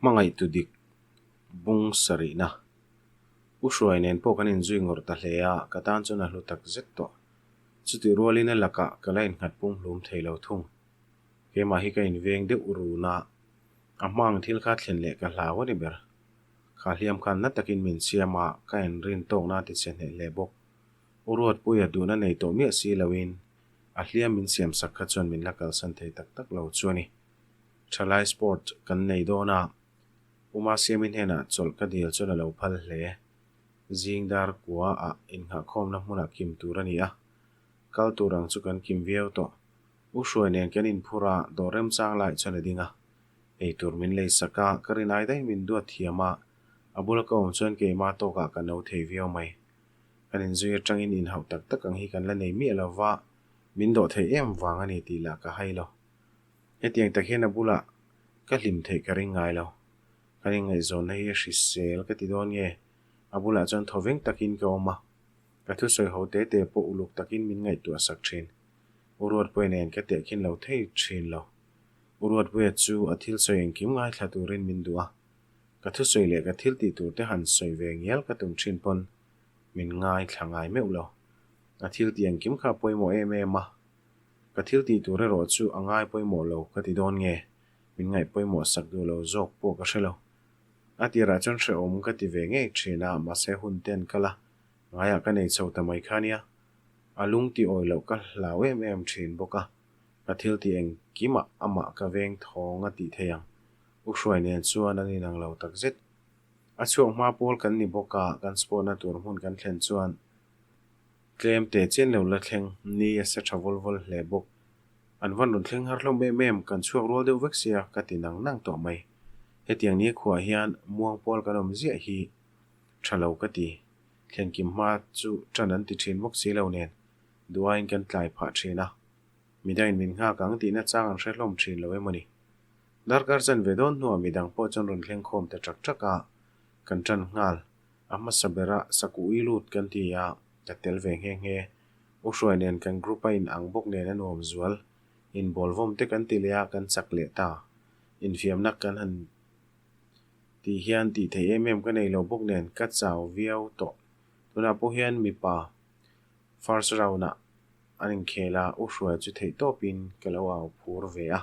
Hmangaihtu dik bung sarihna. U Hruai nen pawh kan inzui ngawrh ta hle a, ka tan chuan a hlu tak zet tawh. Chutih rualin a lakah ka la innghat pumhlum thei lo thung. Keimah hi ka inveng deuh run a, a hma ang thil kha thlen leh ka hlau a ni ber. Kha hliam khan na takin min siam a, ka inrin tawkna a tichhe hneh hle bawk. U Ruatpuia duhna nei tawh miah si loin a hliam min siamsak kha chuan min la kalsan thei tak tak lo chu a ni. Thalai sport kan nei dawn a, Uma Siami hnenah chawlh ka dil chuan a lo phal hle. Zing dar kua ah innghahkhawmna hmunah kim tur a ni a, kal tur ang chu kan kim viau tawh. U Hruai nen kan inphur a, dawr remchang lai chuan a ding a. Ei tur min lei sak a, ka rinai daih min duat thiam a, a bula ka awm chuan keimah tawkah ka no thei viau mai. Kan inzui atangin inhauh tak tak ang hi kan la nei miah lo va, min dawh thei em vang a ni tih lah ka hai lo. Hetiang tak hian a bulah ka hlim theih ka ring ngai lo. Kan inngaihzawnna hi hrisel ka ti dawn nge? A bulah chuan thawveng takin ka awm a, ka thusawi ho te te pawh uluk takin min ngaihtuah sak thin. U Ruatpuia nen ka tehkhin lo thei thin lo. U Ruatpuia chu a thil sawi engkim ngaithla turin min duh a, ka thusawi leh ka thil tih tur te han sawi ve ngial ka tum thin pawn min ngaithla ngai meuh lo. A thil tih engkim kha a pawimawh em em a, Ka thil tih tur erawh chu a ngai pawimawh lo ka ti dawn nge? Min ngaih pawimawh sak duh lo zawk pawh ka hre lo. A tirah chuan hrehawm ka ti ve ngei thin a, mahse hun te an kal a, ngaiah ka nei chho ta mai kha nia. A lung ti awi loh ka hlau em em thin bawk a, ka thil tih engkimah amah ka veng thawng a tih thei ang. U Hruai nen chuan an inang lo takzet. A chhuak hma pawl kan ni bawk a, kan sport na tur hmun kan thlen chuan Tlem teh chian lo la thleng, ni a se tha vawl vawl hle bawk. An van rawn thleng har hlawm em em, kan chhuak rual deuh vek sia ka ti nang nang tawh mai. Hetiang ni khuah hian muang pawl kan awm ziah hi tha lo ka ti. Thlenkim hma chu tan an ti thin bawk si lo nen, duaiin kan tlai phah thin a. Midangin min nghak ang tihna chang an hre hlawm thin lo em a ni. Darkar chan ve dawn hnuah midang pawh chuan rawn thleng khawm ta ṭak ṭak a, kan ṭan nghal. A hmasa bera Sakuh i lut kan ti a, ka tel ve nghe nghe. U Hruai nen kan group a in ang bawk nen a nuam zual. Inbawl vawm te kan ti leh a, kan chak leh ta. Infiamna kan han tih hian tih theih em em ka nei lo bawk nen ka chau viau tawh. Tunah pawh hian mipa first round ah an inkhel a, U Hruai chu theih tawpin ka lo au phur ve a.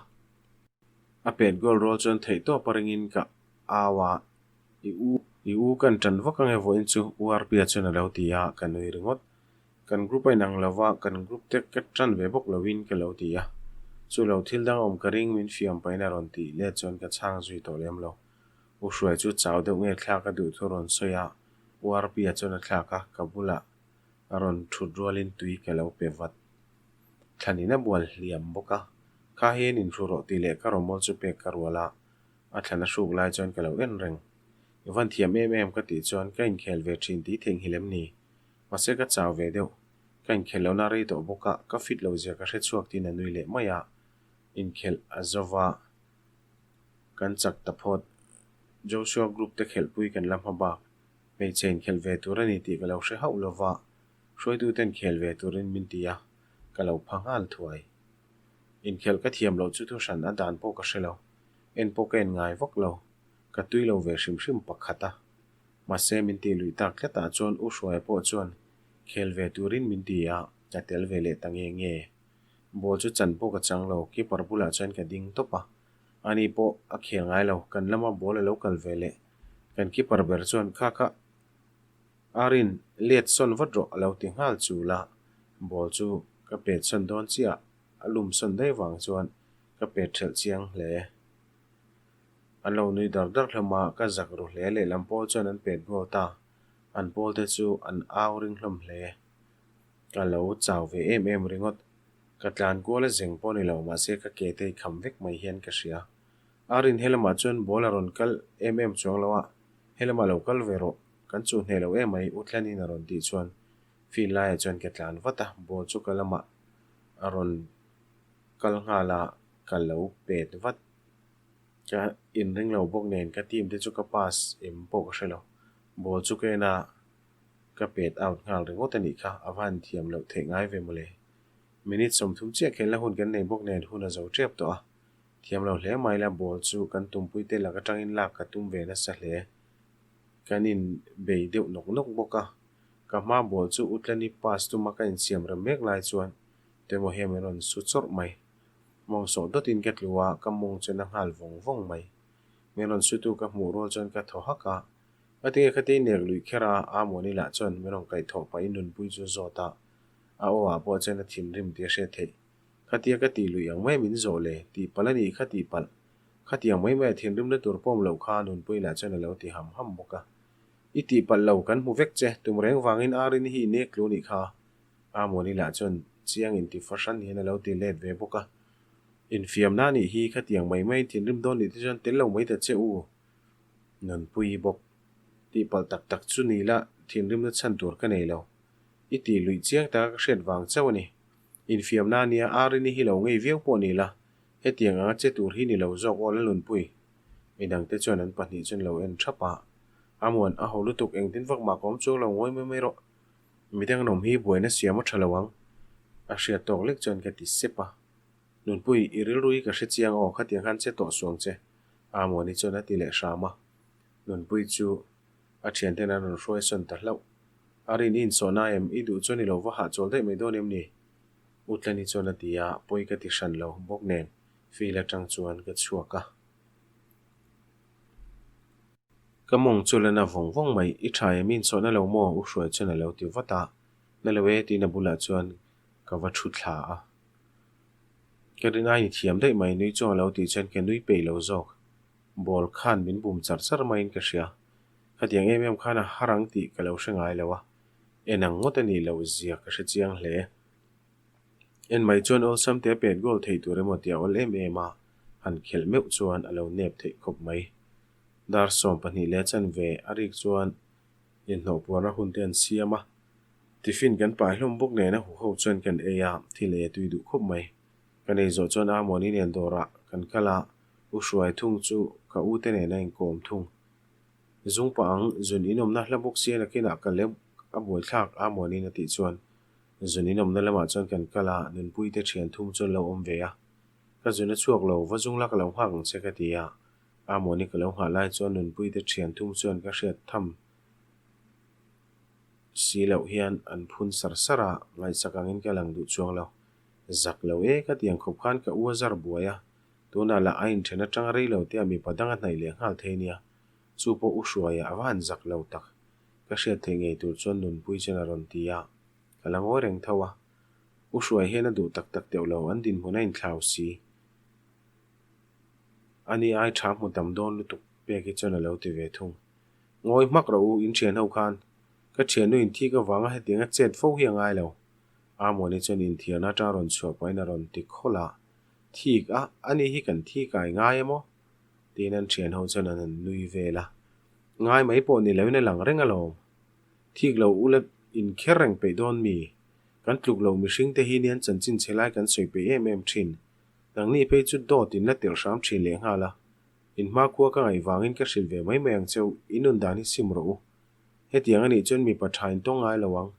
A pet goal rual chuan theih tawp a ringin ka au a. I u, i u kan tan vak ange vawiin chu U Arpia chuan a lo ti a, ka nui ringawt. Kan group a inang lo va, kan group te ka tan ve bawk loin ka lo ti a. Chu lo thil dang awm ka ring min fiam pahin a rawn tih let chuan ka chhang zui tawh lem lo. U Hruai chu chau deuh nge thlak a duh thu rawn sawi a, U Arpia chuan a thlak a, ka bulah a rawn thut rualin tui ka lo pe vat. Thlanin a bual hliam bawk a, kha hian inhru rawh tih leh ka rawmawl chu pek ka rual a, A thlan a hruk lai chuan ka lo en reng. I van thiam em em ka tih chuan ka inkhel ve thin tih theihnghilh em ni? Mahse ka chau ve deuh. Ka inkhel lohna rei tawh bawk a, ka fit lo zia ka hre chhuak tiin a nui leh mai a. Inkhelh a zo va, kan chak ta phawt. Joshua group te khelhpui kan la hma bak. Hmeichhe inkhelh ve tur a ni tih ka lo hre hauh lo va, hruaituten khel ve turin min ti a, ka lo pha nghal thuai. Inkhelh ka thiam loh chu thuhran a dan pawh ka hre lo. En pawh ka en ngai vak lo, ka tui lo ve hrim hrim pakhat a. Mahse min tih luih tak tlatah chuan U Hruaia pawh chuan khel ve turin min ti a, ka tel ve leh ta nge nge. Ball chu chan pawh ka chang lo, keeper bulah chuan ka ding tawp a. Ani pawh a khel ngai lo, kan lama ball a lo kal ve leh. Kan keeper ber chuan kha kha Arin let sawn vat rawh a lo ti nghal chul a, ball chu ka pet sawn dawn chiah a lum sawn daih vang chuan Ka pet ṭhelh chiang hle. An lo nui dar dar hlawm a, ka zak ru hle. Lehlam pawl chuan an pet goal ta. An pawl te chu an au ring hlawm hle. Ka lo chau ve em em ringawt. Ka tlan kual a zeng pawh ni lo, mahse ka ke te i kham vek mai hian ka hria. A rin helamah chuan ball a rawn kal em em chuang lo a, helamah lo kal ve rawh, kan chuh hneh lo em mai, U Tlanin a rawn tih chuan field laiah chuan ka tlan vat a, ball chu ka lamah a rawn Kal nghal a, ka lo pet vat. Ka inring lo bawk nen ka team te chu ka pass em pawh ka hre lo. Ball chu ka en a, ka pet out nghal ringawt a nih kha, a va han thiam loh theih ngai ve mawle. Minute 30 chiah khelna hun kan nei bawk nen hun a zo tep tawh a. Thiam lo hle mai la, ball chu kan tumpuite lak atangin lak ka tum ve nasa hle. Kan in bei deuh nawk nawk bawk a. Ka hma ball chu Utlani pass tuma ka insiam rem mek lai chuan tuemaw hian min rawn su chawrh mai. Mawng sawh dawtin ka tlu a, ka mawng chu na nghal vawng vawng mai. Min rawn sutu ka hmuh rual chuan ka thaw hak a. Ngatinge khatia i nek luih kher a, Amuani lah chuan min rawn kaihthawh pahin nunpui chu a zawt a. A aw ah pawh chuan a thinrim tih a hriat theih. Khatia ka tih luih ang mai min zawh le, tih palh a nih kha tih palh. Khatiang mai mai a thinrimna tur pawm loh kha nunpui lah chuan a lo ti ham ham bawk a. I tih palh lo, kan hmu vek che, tum reng vangin Arini hi i nek tlu nih kha. Amuani lah chuan chiang inti fahran hian a lo ti let ve bawk a. Infiamna a nih hi, khatiang mai mai thinrim dawn nih te chuan tel lo mai ta che u. Nunpui bawk. Tih palh tak tak chu ni la, thinrimna chhan tur ka nei lo. I tih luih chiang taka ka hriat vang chauh a ni. Infiamna a nia, Arini hi lo ngei viau pawh ni la, hetiang anga che tur hi ni lo zawk aw Lalnunpui. Midangte chuan an pahnih chuan lo en thap a. Amuan, a ho lutuk engtin vak mah ka awm chuang lo ngawi mai mai rawh. Midang an awm hi buaina siam a tha lo ang. A hriat tawk lek chuan ka ti sep a. Nunpui, i rilru hi ka hre chiang aw, khatiang khan che tawh suang che. Amuani chuan a ti leh hram a. Nunpui chu a thianten an rawn hruai sawn ta hlauh. A rin i insawhna em? I duh chuan i lo va hahchawl daih mai dawn em ni? Utlani chuan a ti a, pawi ka ti hran lo bawk nen field atang chuan ka chhuak a. Ka mawng chu la na vawng vawng mai, i tha em? I insawhna lo maw? U Hruai chuan a lo ti vat a, Na lo e tiin a bulah chuan ka va thu thla a. Ka rin aiin i thiam daih mai nui chuang a lo tih chuan ka nui peih lo zawk. Ball khan min bum char char maiin ka hria. Khatiang em em khan a har ang tih ka lo hre ngai lo a, en ang ngawt a nih loh zia ka hre chiang hle. En mai chuan awlsam te a pet goal thei tur emaw tia awl em em a, han khelh meuh chuan a lo nep theih khawp mai. Dar 12 leh chanve a rik chuan inhnawh puarna hun te an siam a, tiffin kan pai hlawm bawk nen a huho chuan kan ei a, thil ei a tui duh khawp mai. Ka nei zawh chuan Amawni nen dawrah kan kal a, U Hruai thung chu ka u te nen a inkawm thung. Zung pah ang, zun inawmna hla bawk sia nakinah ka lep a buaithlak Amawni'n a tih chuan zun inawmna lamah chuan kan kal a, Nunpui te thian thum chuan lo awm ve a. Ka zun a chhuak lo, va zung la ka lo nghak ang che ka ti a, Amawni ka lo nghah lai chuan Nunpui te thian thum chuan ka hriat tham si loh hian an phun sar sar a, ngaihsak angin ka lang duh chuang lo. Zak lo e ka ti ang khawp khan ka u a zar buai a, Tunah lah a inthen atanga rei lo tia mipa dang a hnaih leh nghal thei nia, chu pawh u Hruaia a va han zak lo tak. Ka hriat theih ngei tur chuan Nunpui chuan a rawn ti a, ka la ngawi reng tho a. U Hruai hian a duh tak tak teuh lo, an dinhmun a inthlau si. Ani ai tha hmu tam dawn lutuk pek hi chuan a lo ti ve thung. Ngawi hmak rawh u, in thian ho khan. Ka thiannu inthik avanga hetianga chet fo hi a ngai lo. Amuani chuan inthiarna atanga rawn chhuah pahin a rawn ti khawlh a. Thik a, ani hi kan thi kai ngai emaw? Tiin an thian ho chuan an han nui vel a. Ngai mai pawh ni loin a lang reng alawm. Thik lo ula inkher reng peih dawn mi? Kan tluk lo mihring te hi nian chanchin chhe lai kan sawi peih em em thin. Nangni phei chu dawt in la tirh hram thin leh nghal a. In hmakhua ka ngaih vangin ka hrilh ve mai mai ang cheu, in nun dan hi sim rawh u. Hetiang anih chuan mipa tha in tawng ngai lo ang.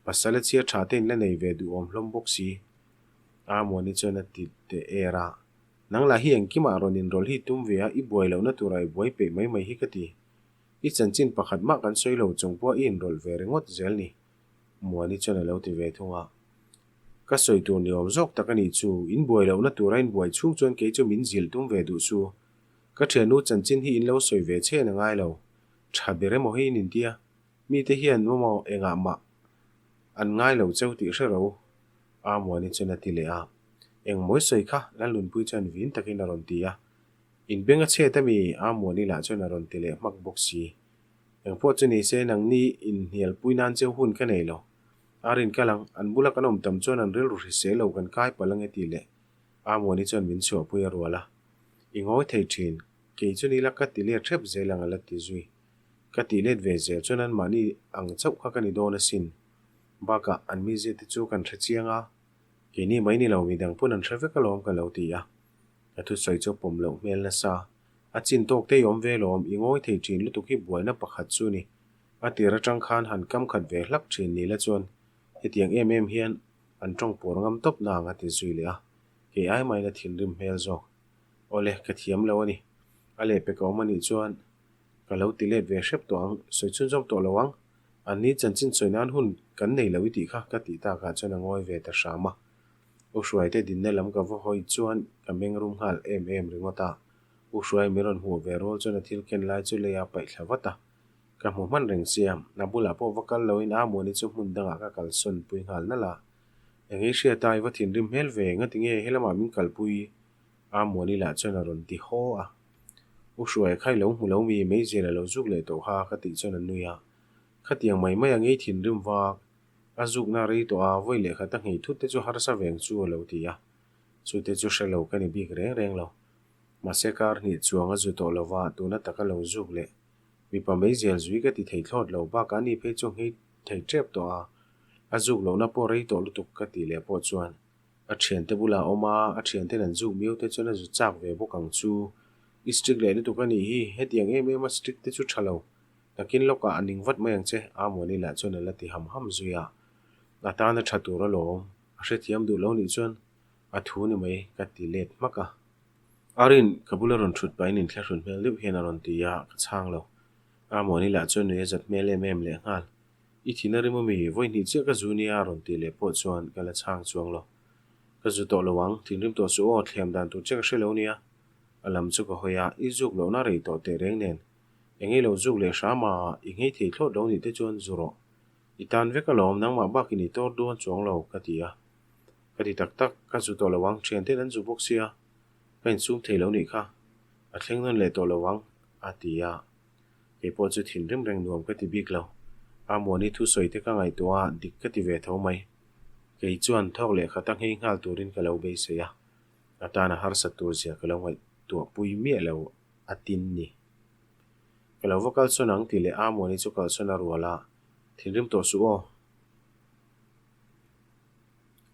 Pasal a chhia tha te in la nei ve duhawm hlawm bawk si. Amuani chuan a ti teh er a, Nang lah hi engkimah rawn inrawlh hi tum ve a, i buai lohna turah i buai peih mai mai hi ka ti. I chanchin pakhat mah kan sawi lo chung pawh i inrawlh ve ringawt zel ni. Muani chuan a lo ti ve thung a. Ka sawi tur ni awm zawk tak a nih chu, in buai lohna tura in buai chhung chuan kei chu min zilh tum ve duh su. Ka thiannu chanchin hi in lo sawi ve chhen a ngai lo. Tha ber emaw hi in intia. Mite hian maw engah mah an ngai lo cheu tih hre ro. Amuani chuan a ti leh a, Engmawi sawi kha Lalnunpui chuan vin takin a rawn ti a. In beng a chhet ami? Amuani lah chuan a rawn ti leh hmak bawk si. Engpawh chu ni se nangni inhnialpui nan cheu hun ka nei lo. A rin kal ang, an bula kan awm tam chuan an rilru hrisel lo kan kai palh ange tih leh Amuani chuan min chhuahpui a rual a. I ngawi thei thin, kei chu ni la ka ti let hrep zel ang a la ti zui. Ka tih let ve zel chuan anmahni ang chauh kha ka ni dawn asin. Bakah an mizia te chu kan hre chiang a, keini mai ni lo midang pawn an hre vek alawm ka lo ti a. Ka thusawi chu a pawm loh hmel nasa. A chin tawk te i awm ve lawm, i ngawi thei thin lutuk hi buaina pakhat chu ni. A tir atang khan han kam khat ve hlak thin ni la chuan hetiang em em hian an tawng pawr ngam tawp na ang a ti zui leh a, kei ai main a thinrim hmel zawk. Awle, ka thiam lo a ni. A lehpek a awm a nih chuan ka lo ti let ve hrep tawh ang, sawi chhunzawm tawh lo ang. Anni chanchin sawi nan hun kan nei lo i tih kha ka tih takah chuan a ngawi ve ta hram a. U Hruaite dinna lam ka va hawi chuan ka meng rum nghal em em ringawt a. U Hruai min rawn hmuh ve rual chuan a thil ken lai chu lei a paih thla vat a. Ka hmu hman reng sia, a bulah pawh va kal loin a Muani chu hmun dangah ka kalsawn pui nghal nalh a. Eng ei hriat a, i va thinrim hmel ve, ngatinge helamah min kalpui? A Muani lah chuan a rawn ti haw a. U Hruaia kha i lo hmu lo mi, meizial a lo zuk leh tawh kha ka tih chuan a nui a. Khatiang mai mai a ngei thinrim vak, a zukna rei tawh a, vawi leh khat a nghei thut te chu harsa veng chu a lo ti a. Chute chu hre lo ka ni bik reng reng lo. Mahse kar hnih chuang a zu tawh lo va, tuna taka lo zuk leh mipa meizial zui ka ti thei thlawt lo bakah ni phei chu nghei thei tep tawh a, a zuk lohna pawh rei tawh lutuk ka tih leh pawh chuan a thiante bulah a awm a, a thianten an zuk miau te chuan a zu chak ve bawk ang chu. I strict leh lutuk a nih hi, hetiang em em a strict te chu tha lo, nakin lawkah a ning vat mai ang che, Amuani lah chuan a la ti ham ham zui a, a tan a tha tur alawm, a hrethiam duh lo nih chuan a thu ni mai ka ti let hmak a. Arin, ka bula rawn thut pahin inthlahrun hmel deuh hian a rawn ti a, ka chhang lo. Amuani lah chuan nui a zat hmel em em leh nghal. I thin a rim a mi, vawi hnih chiah ka zu nia a rawn tih leh pawh chuan ka la chhang chuang lo. Ka zu tawh lo ang, thinrim tawh suh aw, thliam dan tur che ka hre lo nia. A lam chu ka hawi a, i zuk lohna rei tawh teh reng nen. Eng ei lo zuk leh hram a, i nghei thei thlawt lo nih te chuan zu rawh. I tan vek alawm, nangmah bakin i tawr duan chuang lo, ka ti a. Ka ti tak tak, ka zu tawh lo ang, thianten an zu bawk sia, ka insum thei lo nih kha, a thleng nawn leh tawh lo ang, a ti a. Kei pawh chu thinrim reng nuam ka ti bik lo. A Muani thusawi te ka ngaihtuah a, dik ka ti ve tho mai. Kei chuan thawk leh khata nghei nghal turin ka lo beisei a, a tana harsat tur zia ka lo ngaihtuah pui miah lo a tin ni. Ka lo va kalsawn ang tih leh A Muani chu kalsawn a rual a, thinrim tawh suh aw.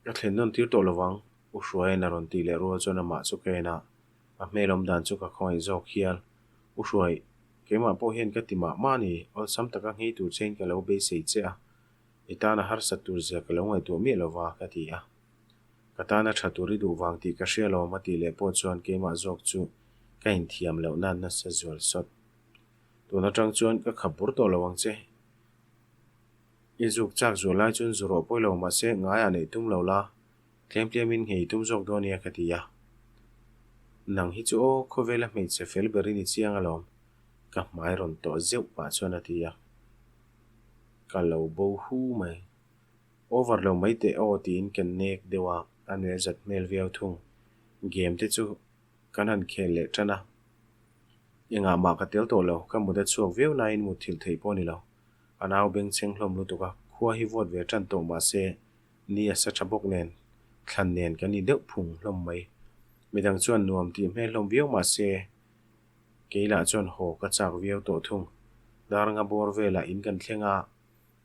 Ka thlen nawn tir tawh lovang, U Hruaiin a rawn tih leh rual chuan amah chu ka en a, a hmel awm dan chu ka khawngaih zawk hial. U Hruai, keimah pawh hian ka ti mah mah a ni, awlsam taka nghei tur chein ka lo beisei che a, i tana harsat tur zia ka lo ngaihtuah miah lova, ka ti a. Ka tana tha tur i duh vang tih ka hria lawm a tih leh pawh chuan keimah zawk chu ka inthiam loh nan nasa zual sawt. Tun atang chuan ka khap bur tawh lo ang che. I zuk chak zual lai chuan zu rawh pawi lo mahse ngaiah neih tum lo la, tlem tlemin nghei tum zawk dawn nia ka ti a. Nang hi chu aw, khawvela hmeichhe fel berin i chiang alawm, ka hmai rawn tawh zeuh pah chuan a ti a. Ka lo bo hu mai. Over lo mai teh aw tiin ka nek deuh a, a nuih zat hmel viau thung. Game te chu kan han khel leh tan a. Engah mah ka tel tawh lo, ka mut a chhuak viau nain mutthilh theih pawh a ni lo. A nau bengchheng hlawm lutuk a, khua hi vawt ve tan tawh mahse ni a sa tha bawk nen, thlan nen kan ni deuh phung hlawm mai. Midang chuan nuam tih hmel hlawm viau mahse kei lah chuan haw ka chak viau tawh thung. Dar nga bawr velah in kan thleng a,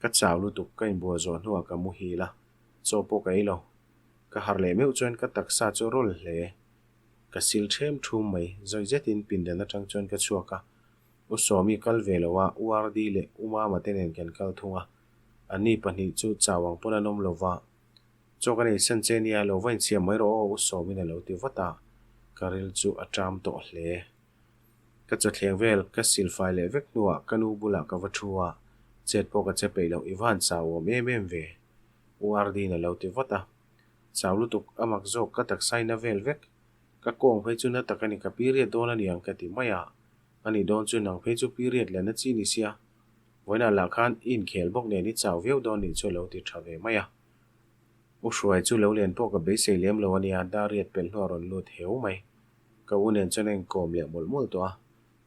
ka chau lutuk ka inbual zawh hnuah ka muhil a, chaw pawh ka ei lo. Ka harh leh meuh chuan ka taksa chu a rawl hle. Ka sil ṭhem ṭhum mai, zawi zetin pindan aṭang chuan ka chhuak a, U Sawmi kal ve lo a, U Ardi leh U Mama te nen kan kal thung a. Anni pahnih chu chau ang pawn an awm lo va. Chaw ka nei san che nia, lo va insiam mai rawh aw U Sawmi'n a lo ti vat a, ka ril chu a ṭam tawh hle. Ka chawthleng vel ka silfai leh vek hnuah ka nu bulah ka va thu a, chet pawh ka che peih loh, i va han chau awm em em ve U Ardi'n a lo ti vat a. Chau lutuk a mak zawk ka taksa in a vel vek. Ka kawng phei chu na tak a ni, ka period dawn a niang ka ti mai a. A nih dawn chu nang phei chu period leh na chi ni sia. Vawiinah lah khan i inkhel bawk nen i chau viau dawn nih chu a lo ti tha ve mai a. U Hruai chu lo len pawh ka beisei lem lo a nia, dar riat pelh hnuah rawn lut heu mai. Ka u nen chuan a inkawm leh mawlh mawlh tawh a.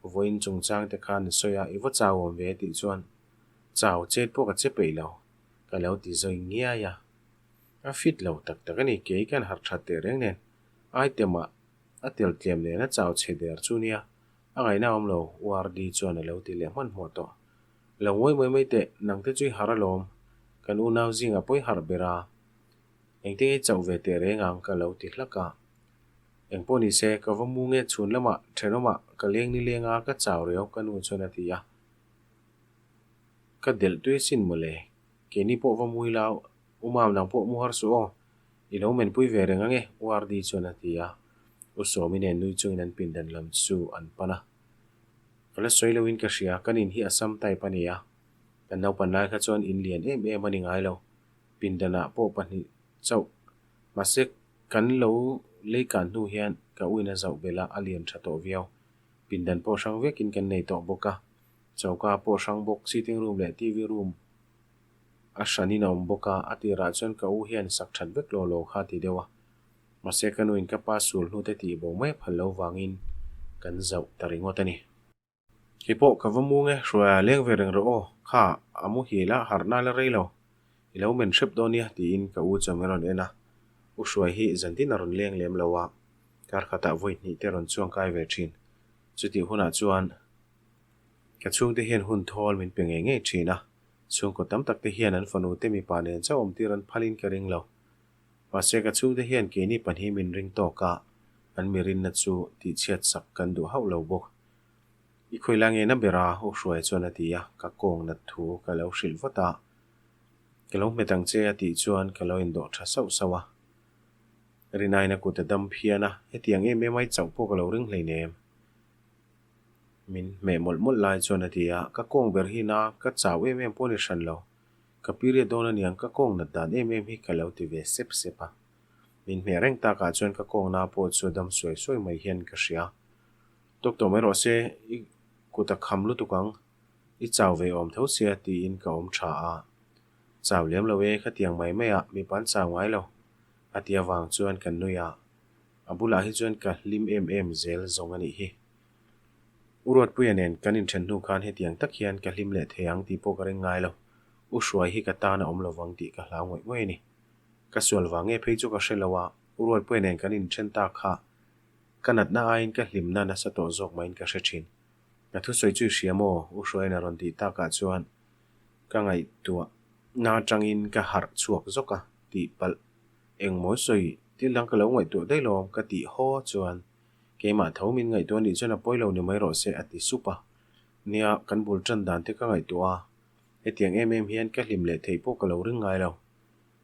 Vawiin chungchang te khan a sawi a, i va chau awm ve tih chuan chau chet pawh ka che peih lo, ka lo ti zawi ngiai a. A fit lo tak tak a ni, kei kan harh that teh reng nen item ah a tel tlem nen a chau chhe der chu nia, a ngaihna awm lo, URD chuan a lo ti leh hmanhmawh tawh. Lo ngawi mai mai teh, nang te chu i harh alawm, kan unau zingah pawh i harh ber a, engte nge i chauh ve teh reng ang ka lo ti hlak a. Engpawh ni se, ka va mu nge chhun lamah thenawmah ka leng ni leng a, ka chau riau ka nu chuan a ti a. Ka delh tui asin mawle, keini pawh va mu ila U Mam nang pawh mu har suh aw, i lo menpui ve reng ange, URD chuan a ti a. U Sawmi nen nui chungin an pindan lam chu an pan a. Ka la sawi loin ka hria, kan in hi Assam type a ni a. Kan naupan lai kha chuan in lian em em a ni ngai lo. Pindanah pawh pahnih chauh. Mahse, kan lo leikan hnu hian ka uin a zauh belh a, a lian tha tawh viau. Pindan pawh hrang vekin kan nei tawh bawk a. Choka pawh hrang bawk, sitting room leh TV room a hranin a awm bawk a. A tirah chuan ka u hian sak that vek lo lo kha a ti deuh a. Mahse, ka nuin ka pa sul hnute tih bo mai phal lo vangin kan zauh ta ringawt a ni. Kei pawh ka va mung e, Hruaia leng ve reng rawh aw, kha a muhil a harhna la rei lo, i lo men hrep dawn nia tiin ka u chuan min rawn en a, U Hruai hi zantin a rawn leng lem lo a, kar khatah vawi hnih te rawn chuang kai ve thin. Chutih hunah chuan ka chhungte hian hun thawl min pe ngei ngei thin a, chhungkaw tam tak te hian an fanu te mipa nen chauh awmtir an phalin ka ring lo. Mahse ka chhungte hian keini pahnih min ring tawk a, an mirinna chu tihchhiat sak kan duh hauh lo bawk. I khawi la nge na ber a? U Hruai chuan a ti a, ka kawng nat thu ka lo hrilh vat a. Ka lo hmet ang che a tih chuan ka lo indawh tha sauh sauh a. Rinain a kut a dam phian a, hetiang em em ai chauh pawh ka lo ring hleinem. Min hmeh mawlh mawlh lai chuan a ti a, ka kawng ber hi na ka chau em em pawh ni hran lo. Ka period dawn aniang ka kawng nat dan em em hi ka lo ti ve sep sep a. Min hmeh reng takah chuan ka kawngna pawh chu a dam suai suai mai hian ka hria. Tawk tawh mai rawh se, i kut a kham lutuk ang, i chau ve awm tho sia tiin ka awm tha a. Chau lem lo e, khatiang mai mai ah mipa an chau ngai lo, a ti avang chuan kan nui a. A bulah hi chuan ka hlim em em zel zawng a nih hi. U Ruatpuia nen kan inthen hnu khan hetiang tak hian ka hlim leh thei ang tih pawh ka ring ngai lo. U Hruai hi ka tan a awm lovang tih ka hlau ngawih ngawih a ni. Ka sual vang nge phei chu ka hre lo a, U Ruatpuia nen kan inthen tak kha Ka natna aiin ka hlimna nasa tawh zawk maiin ka hre thin. Ka thusawi chu i hria maw? U Hruaiin a rawn tih takah chuan ka ngaihtuah na atangin ka harh chhuak zawk a, tih palh engmaw sawi thil dang ka lo ngaihtuah daih lo ka tih haw chuan keimah tho min ngaihtuah anih chuan a pawi lo ni mai rawh se a ti sup a. Nia, kan bul tan dan te ka ngaihtuah a, hetiang em em hian ka hlim leh theih pawh ka lo ring ngai lo.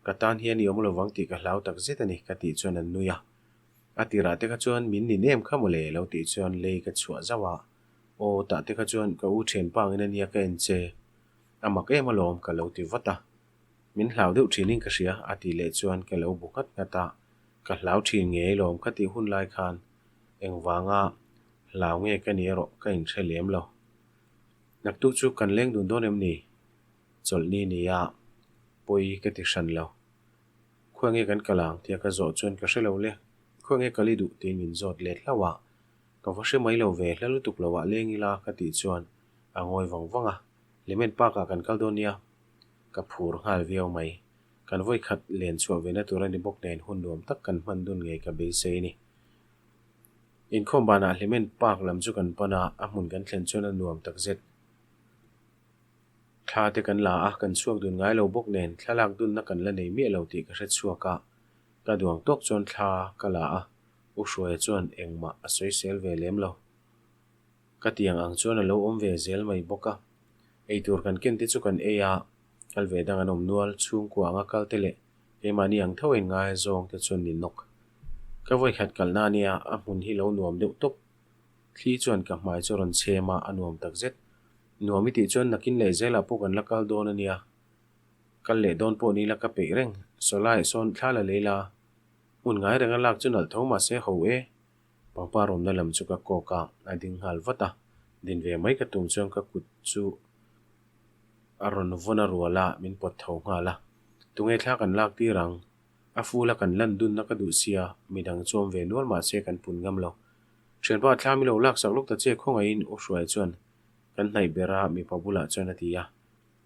Ka tan hian i awm lovang tih ka hlau tak zet a ni ka tih chuan an nui a. A tirah te kha chuan min nin em kha mawle lo tih chuan lei ka chhuah zauh a, aw tah te kha chuan ka u thianpa angin a nia ka en che, a mak em alawm ka lo ti vat a, min hlau deuh thinin ka hria a tih leh chuan ka lo bu nghat nghat a, ka hlau thin ngei alawm ka tih hun lai khan engvanga hlau nge ka ni erawh ka inhre lem lo. Naktuk chu kan leng dun dawn em ni? Chawlhni nia pawi ka ti hran lo. Khuai nge kan kal ang tia ka zawh chuan ka hre lo le, khuai nge kal i duh tiin min zawt let hlauh a, ka va hre mai lo ve, hla lutuk lo ah leng ila ka tih chuan a ngawi vang vang a, Hlimen Park ah kan kal dawn nia, ka phur nghal viau mai, kan vawi khat len chhuah ve na tur a ni bawk nen hun nuam tak kan hman dun ngei ka beisei a ni. Inkhawm banah Hlimen Park lam chu kan pan a, a hmun kan thlen chuan a nuam takzet. Thla te kan la a, kan chhuak dun ngai lo bawk nen thlalak dunna kan la nei miah lo tih ka hre chhuak a, ka duang tawk chuan thla ka la a, U Hruaia chuan engmah a sawisel ve lem lo. Ka tiang ang chuan a lo awm ve zel mai bawk a, eitur kan ken te chu kan ei a, kal ve dang an awm nual, chhungkua anga kal te leh keimahni ang tho in ngai zawng te chuan ni nawk. Ka vawikhat kalna a nia, a hmun hi lo nuam deuh tawp. Thli chuan ka hmai chu a rawn chhem a, a nuam takzet. Nuam i tih chuan nakin leh zelah pawh kan la kal dawn a nia. Kal leh dawn pawh ni la ka peih reng. Sawlaiah sawn thla la lei la. Hmun ngai renga lak chu nalh tho mahse ho e. Pangpar awmna lam chu ka kawk a, a ding nghal vat a. Din ve mai ka tum chuan ka kut chu a rawn vawn a rual a, min pawt tho nghal a. Tunge thla kan lak tir ang? A ful a kan lan dunna ka duh sia, midang chu awm ve nual mahse kan pun ngam lo. Thianpa thla mi lo laksak lawk ta che khawngaihin U Hruai chuan Kan hnaih ber a, mipa bulah chuan a ti a.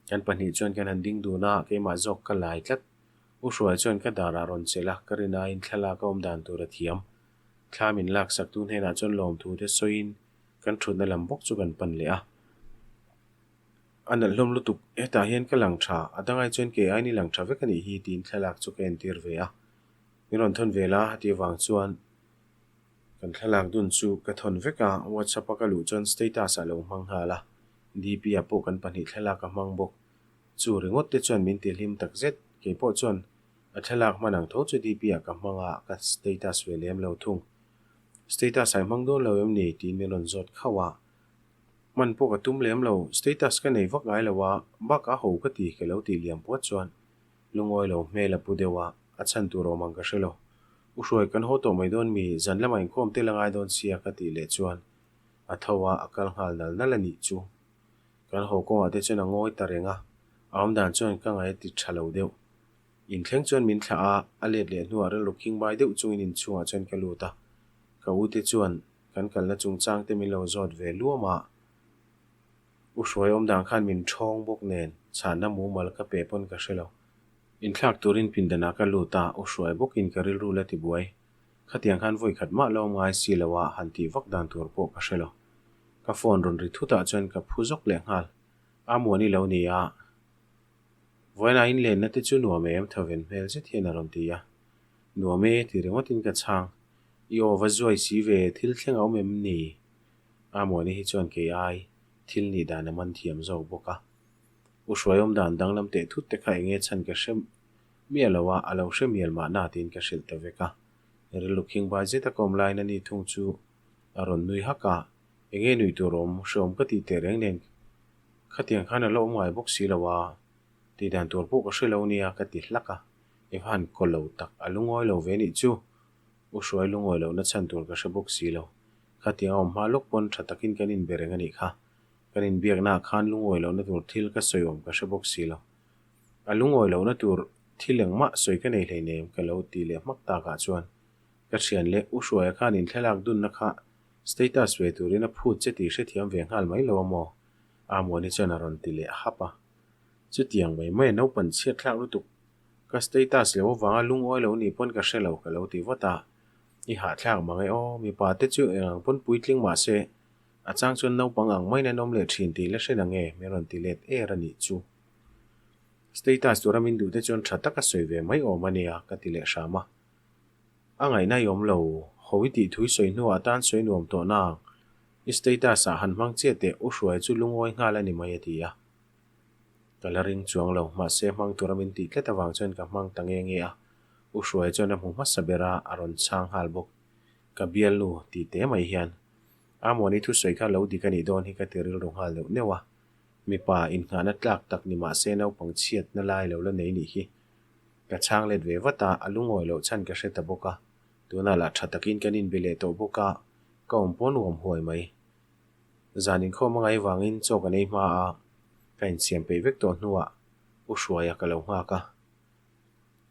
Kan pahnih chuan kan han ding dun a, keimah zawk ka lai tlat. U Hruai chuan ka darah rawn chelh a, ka rinaiin thlalak a awm dan tur a thiam. Thla min laksak tu hnenah chuan lawmthu te sawiin kan thutna lam bawk chu kan pan leh a. A nalh hlawm lutuk, hetah hian ka lang tha, a dangai chuan kei aini lang tha vek a nih hi tiin thlalak chu ka entir ve a. Min rawn thawn ve la a tih avang chuan Kan thlalak dun chu ka thawn vek a, WhatsApp a ka luh chuan status ah lo hmang nghal a, DP ah pawh kan pahnih thlalak a hmang bawk. Chu ringawt te chuan min ti hlim tak zet, kei pawh chuan a thlalak hman ang tho chu DP ah ka hmang a, ka status ve lem lo thung. Status ah i hmang dawn lo em ni? tiin min rawn zawt khauh a. Hman pawh ka tum lem lo, status ka nei vak ngai lo a, bakah ho ka ti ka lo tih liam puat chuan lungawi lo hmel a pu deuh a, a chhan tur awm ang ka hre lo. U Hruai kan haw tawh mai dawn mi, zan lamah inkhawm tel a ngai dawn sia ka tih leh chuan a tho a, a kal nghal nal nal a nih chu. Kan haw kawngah te chuan a ngawi ta reng a, a awmdan chuan ka ngaih a ti tha lo deuh. Inthleng chuan min thlah a, a let leh hnuah rilru khingbai deuh chungin inchhungah chuan ka lut a, ka u te chuan kan kalna chungchang te min lo zawt ve luam a, U Hruai awmdan khan min ṭhawng bawk nen chhanna mumal ka pe pawn ka hre lo. Inthlak turin pindanah ka lut a, U Hruai bawkin ka rilru la ti buai. Khatiang khan vawi khat mah la awm ngai si lo a, han tih vak dan tur pawh ka hre lo. Ka phone rawn ri thutah chuan ka phu zawk leh nghal. A muani lo ni a. Vawiinah inlenna te chu nuam em thawven hmel zet hian a rawn ti a. Nuam e ti ringawtin ka chhang. I aw va zuai si ve, thil thleng a awm em ni? A muani hi chuan kei ai thil nih dan a man thiam zawk bawk a. U Hruai awm dan danglam teh thut te kha enge chhan ka hre miah lo a, a lo hre mial mahna tiin ka hrilh ta vek a. Rilru khingbai zet a kawm laiin ani thung chu a rawn nui hak a, enge nuih tur awm hreawm ka tih teh reng nen khatiang khan a la awm ngai bawk si lo a, tih dan tur pawh ka hre lo nia ka ti hlak a, i va han kaw lo tak a lungawi lo ve nih chu. U Hruai lungawi lohna chhan tur ka hre bawk si lo. Khatiang a awm hma lawk pawn tha takin kan inbe reng a nih kha. Kan inbiaknaah khan lungawi lohna tur thil ka sawi awm ka hre bawk si lo. A lungawi lohna tur thil engmah sawi ka nei hleinem ka lo ti leh hmak takah chuan ka thian leh U Hruaia khan inthlalak dunna kha status ve turin a phut che tih hrethiam ve nghal mai lo a maw? Amuani chuan a rawn ti leh hap a. Chutiang mai mai a naupan chhiat thlak lutuk. Ka status lo avanga lungawi lo nih pawn ka hre lo ka lo ti vat a. I hahthlak mang e aw, mipa te chu eng ang pawn puitling mah se, a chang chuan naupang ang maiin an awm leh thin tih la hre na nge min rawn ti let er a nih chu. Status tura min duh te chuan tha taka sawi ve mai awm a nia ka ti leh hram a. A ngaihna i awm lo, ho i tih thui sawi hnuah atan sawi nuam tawh nang, i status ah han hmang chiah teh u Hruai chu lungawi nghal a ni mai a ti a. Ka la ring chuang lo, mahse hmang tura min tih tlat avang chuan ka hmang ta nge nge a, U Hruai chuan a hmu hmasa ber a, a rawn chhang nghal bawk. Ka bialnu tih te mai hian Amuani thusawi kha lo dik a nih dawn hi ka ti rilru nghal neuh neuh a, mipa innghahna tlak tak ni mahse naupang chhiatna lai lo la nei nih hi. Ka chhang let ve vat a, a lungawi loh chhan ka hre ta bawk a, tunah lah tha takin kan inbe leh tawh bawk a, ka awm pawn uam huai mai. Zan inkhawm a ngaih vangin chaw kan ei hma a, ka insiam peih vek tawh hnuah U Hruaia ka lo nghak a.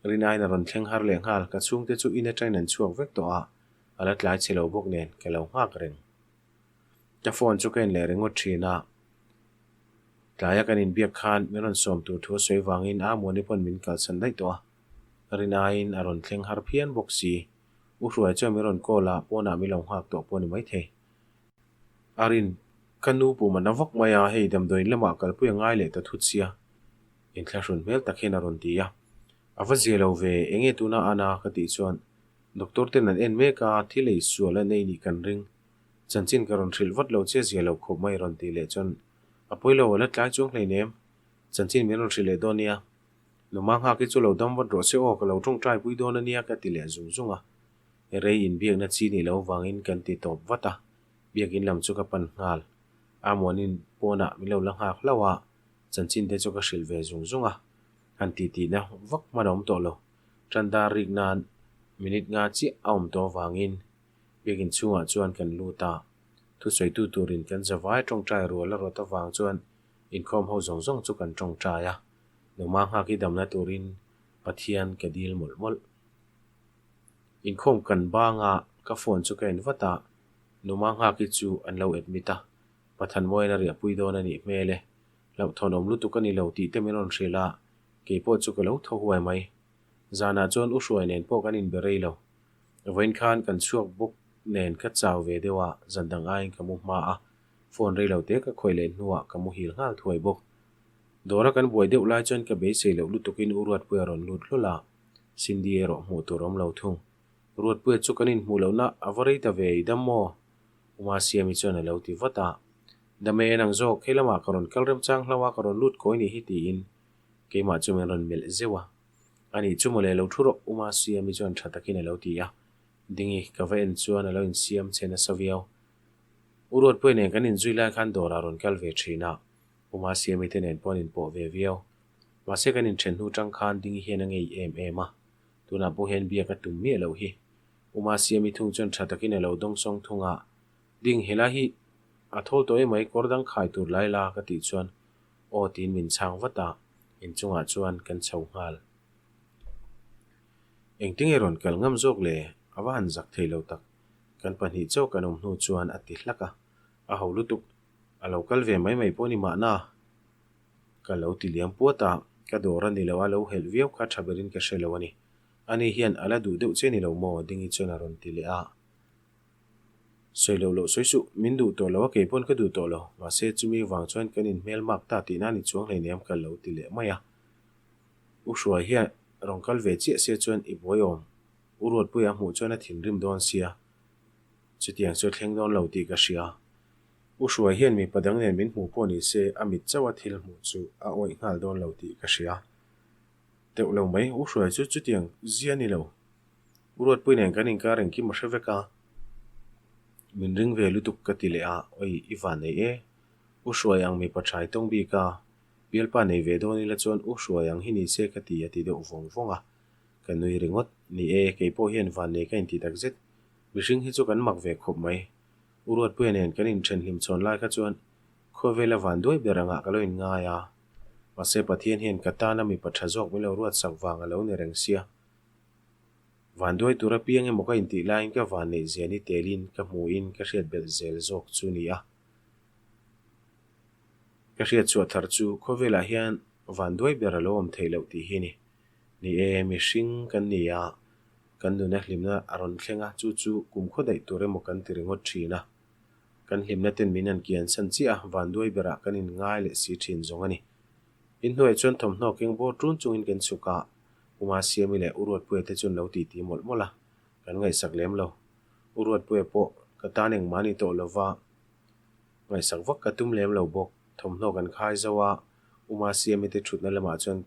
Rinain a rawn thleng har leh nghal, ka chhungte chu in atangin an chhuak vek tawh a, a la tlai chhe lo bawk nen ka lo nghak reng. Ka phone chu ka en leh ringawt thin a, tlaia kan inbiak khan min rawn sawm tur thu a sawi vangin a Muani pawn min kalsan daih tawh a, Rinain a rawn thleng har phian bawk si. U Hruai chuan min rawn call a, pawnah min lo nghak tawh pawh a ni maithei. A rin, ka nu pum a na vak mai a, hei damdawiin lamah kalpui a ngai leh ta thut sia. Inthlahrun hmel tak hian a rawn ti a. A va zia lo ve, enge tuna a na ka tih chuan doctor ten an en mek a, thil ei sual an ei nih kan ring. Chanchin ka rawn hrilh vat lo che zia lo khawp mai rawn tih leh chuan a pawi lo a la tlai chuang hleinem, chanchin min rawn hrilh leh dawn nia. Numa nghak hi chu lo dam vat rawh se aw ka lo tawngtai pui dawn a nia ka ti leh zung zung a. Rei inbiakna chi nih loh vangin kan ti tawp vat a, biakin lam chu ka pan nghal. Amuanin pawnah min lo la nghak hlauh a, chanchin te chu ka hrilh ve zung zung a, han ti tihna vak hman a awm tawh lo. Tandar rik nan minute nga chiah a awm tawh avangin biakin chhungah chuan kan lut a, thusawitu turin kan zavai tawngtai rual a rawt avang chuan inkhawm ho zawng zawng chu kan tawngtai a, numa nghak hi damna turin Pathian ka dil mawlh mawlh. Inkhawm kan bang a, ka phone chu ka en vat a, Numa Nghaki chu an lo admit a, Pathanmawiin a riahpui dawn a nih hmel e, hlauhthawn awm lutuk a ni lo tih te min rawn hrilh a, keipawh chu ka lo thaw huai mai. Zanah chuan U Hruai nen pawh kan inbe rei lo. Vawiin khan kan chhuak bawk nen ka chau ve deuh a, zan dang aiin ka mu hma a, phone rei lo te ka khawih leh hnuah ka muhil nghal thuai bawk. Dawra kan buai deuh lai chuan ka beisei loh lutukin U Ruatpuia rawn lut hlawl a, Cindy erawh hmuh tur awm lo thung. Ruatpuia chu kan inhmuh lohna a va rei ta ve i dam maw? Uma Siami chuan a lo ti vat a. Dam e nang zawk, hei lamah ka rawn kal remchang hlo a, ka rawn lut kawi nih hi tiin keimah chu min rawn melh zeuh a. Anih chu mawle lo thu rawh Uma Siami chuan tha takin a lo ti a. Dingi ka va en chuan a lo insiam che nasa viau. U Ruatpuia nen kan inzui lai khan dawrah rawn kal ve thin a, U Masiami te nen pawh an inpawh ve viau. Mahse kan inthen hnu tang khan Dingi hian a ngei em em a, tunah pawh hian biak a tum miah loh hi. U Masiami thung chuan tha takin a lo dawngsawng thung a, Ding helai hi a thawl tawh emai kawr dang khai tur lai la ka tih chuan aw tiin min chhang vat a, inchungah chuan kan chho nghal. Engtinge rawn kal ngam zawk le? A va han zak thei lo tak. Kan pahnih chauh kan awm hnu chuan a ti hlak a, a ho lutuk. A lo kal ve mai mai pawh ni mahna. Ka lo ti liam puat a, ka dawr a ni lo a lo helh viau kha tha berin ka hre lo a ni. Ani hian a la duh deuh che ni lo maw? Dingi chuan a rawn ti leh a. Sawi loh loh sawi suh, min duh tawh lo a kei pawn ka duh tawh lo. Mahse chumi vang chuan kan inhmel mak ta tihna a ni chuang hleinem ka lo ti leh mai a. U Hruai hian rawn kal ve chiah se chuan i buai awm. U Ruatpuia a hmuh chuan a thinrim dawn sia. Chutiang chu a thleng dawn lo tih ka hria. U Hruai hian mipa dang nen min hmuh pawh ni se a mit chauh a thil hmuh chu a awih nghal dawn lo tih ka hria. Teuh lo mai, U Hruai chu chutiang zia ni lo. U Ruatpui nen kan inkar engkim a hre vek a, min ring ve lutuk ka ti leh a, Oi, i van nei e. U Hruai ang mipa thai tawng bik a, Bialpa nei ve dawn ila chuan u hruai ang hi ni se ka ti a ti deuh vawng vawng a. Ka nui ringawt. Ni e, kei pawh hian vannei ka inti tak zet. Mihring hi chu kan mak ve khawp mai. U Ruatpuia nen kan inthen hlim chhawn lai kha chuan khawvela van duai ber angah ka lo inngai a. Mahse Pathian hian ka tana mipa tha zawk min lo ruatsak vang a lo ni reng sia. Van duai tur apiang emaw ka intih laiin ka vanneih zia ni telin ka hmuhin ka hriat belh zel zawk chu ni a. Ka hriat chhuah thar chu khawvelah hian van duai ber a lo awm theih loh tih hi a ni. Ni e, mihring kan ni a, kan nuna hlimna a rawn thleng a, chu chu kumkhaw daih tur emaw kan ti ringawt thin a. Kan hlimna ten min han kian san chiah a, van duai berah kan inngai leh si thin zawng a ni. Inhnuaiah chuan thawmhnaw keng bawr tun chungin kan chhuk a, Uma Siami leh U Ruatpuia te chuan lo titi mawlh mawlh a, kan ngaihsak lem lo. U Ruatpuia pawh ka tan engmah a ni tawh lova, Ngaihsak vak ka tum lem lo bawk. Thawmhnaw kan khai zo a, U Masiami te thutna lamah chuan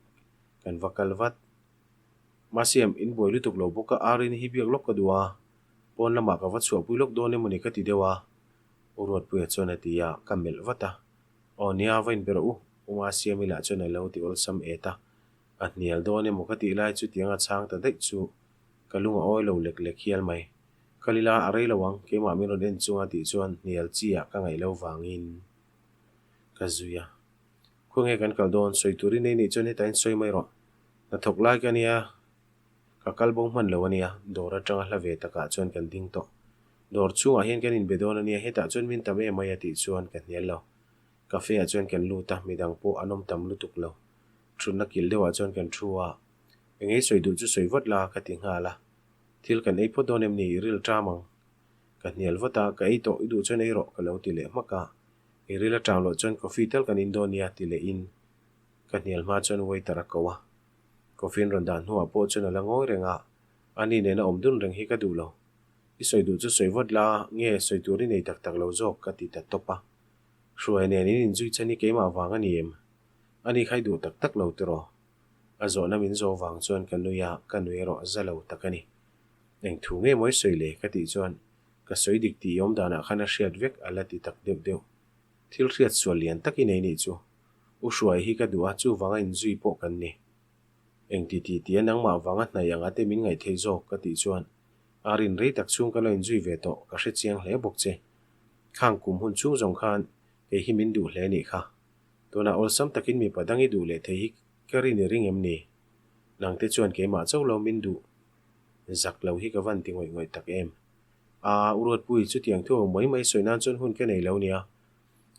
kan va kal vat. Masiam, in buai lutuk lo bawk a, Arini hi biak lawk ka duh a, pawn lamah ka va chhuahpui lawk dawn emawni ka ti deuh a, U Ruatpuia chuan a ti a, ka melh vat a. Aw nia, va inbe rawh u, U Masiami lah chuan a lo ti awlsam et a. A hnial dawn emaw ka tih lai chutiang a chhang ta daih chu ka lung a awi lo lek lek hial mai. Kalila a rei lo ang, keimah min rawn en chunga tih chuan hnial chi ah ka ngaih lo vangin ka zui a. Khawnge kan kal dawn, sawi turin ei nih chuan hetah in sawi mai rawh. Hnathawk lai ka nia, ka kal bo hman lo a nia, dawr atanga hla ve takah chuan kan ding tawh. Dawr chhungah hian kan inbe dawn a nia, hetah chuan min tam em mai a tih chuan ka hnial lo. Cafe ah chuan kan lut a, midang pawh an awm tam lutuk lo. Thutna kil deuhah chuan kan thu a, Engei sawi duh chu sawi vat la ka ti nghal a. Thil kan ei phawt dawn em ni? I ril ṭam ang. Ka hnial vat a, ka ei tawh, i duh chuan ei rawh, ka lo ti leh hmak a. I ril a ṭam loh chuan coffee tal kan in dawn nia, ti leh in ka hnial hma chuan waiter a ko a. Coffee an rawn dah hnuah pawh chuan a la ngawi reng a, ani nena awm dun reng hi ka duh lo. I sawi duh chu sawi vat la, nge sawi tur i nei tak tak lo zawk, ka ti ta tawp a. Hruai nen in inzui chhan hi keimah vang a ni em? Ani kha i duh tak tak lo tiraw? A zawhna min zawh vang chuan ka nui a, ka nui erawh za lo tak a ni. Eng thu nge mawi sawi le? ka tih chuan ka sawi dik tih i awm danah khan a hriat vek a la ti tak deuh deuh. Thil hriat sual lian tak i nei nih chu. U Hruai hi ka duh a, chuvanga inzui pawh kan ni. Eng ti ti tia nangmah vanga hnaih anga te min ngaih theih zawk ka tih chuan a rin rei tak chhung ka lo inzui ve tawh ka hre chiang hle bawk che. Khang kum hun chhung zawng khan kei hi min duh hle nih kha. Tunah awlsam takin mipa dang i duh leh thei hi ka rin i ring em ni? Nangte chuan keimah chauh lo min duh zak lo hi ka van ti ngawih ngawih tak em? Aa, U Ruatpui, chutiang thu ho mai mai sawi nan chuan hun ka nei lo nia.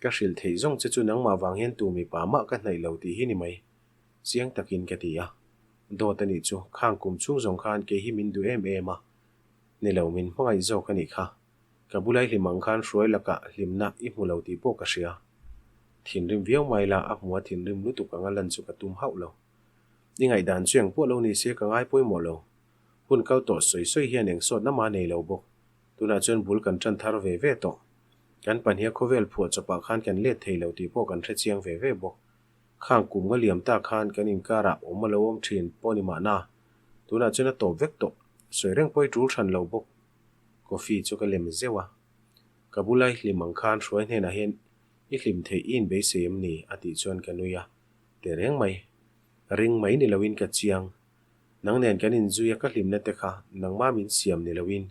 Ka hrilh theih zawng che chu nangmah vang hian tu mipa mah ka hnaih lo tih hi ni mai. Chiang takin ka ti a. Dawt a nih chu, khang kum chhung zawng khan kei hi min duh em em a. Ni lo, min hmangaih zawk a nih kha. Ka bula i hlim ang khan hruai lakah hlimna i hmu lo tih pawh ka hria. Thinrim viau mai la, a hmu a thinrim lutuk anga lan chu ka tum hauh lo. I ngaihdan chu engpawh lo ni se ka ngai pawimawh lo. Hun kal tawh sawi sawi hian eng sawtna mah nei lo bawk. Tunah chuan bul kan tan thar ve ve tawh. Kan pahniha khawvel phuah chawpah khan kan let thei lo tih pawh kan hre chiang ve ve bawk. Khang kum nga liam ta khan kan inkarah awm a lo awm thin pawh ni mahna. Tunah chuan a tawp vek tawh. Sawi reng pawh i tul hran lo bawk. Coffee chu ka lem zeuh a. Ka bula i hlim ang khan Hruai hnenah hian i hlim theih i inbeisei em ni? a tih chuan ka nui a. Tehreng mai. Ring mai ni loin ka chiang. Nang nen kan inzui a ka hlimna te kha nangmah min siam ni loin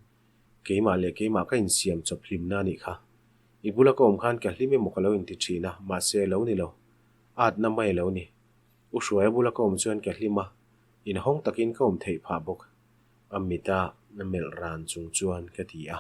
keimah leh keimah ka insiam chawp hlimna a nih kha. I bula ka awm khan ka hlim emaw ka lo inti thin a, mahse lo ni lo. Atna mai a lo ni. U Hruaia bula ka awm chuan ka hlim a, inhawng takin ka awm theih phah bawk. A mita melh ran chung chuan ka ti a.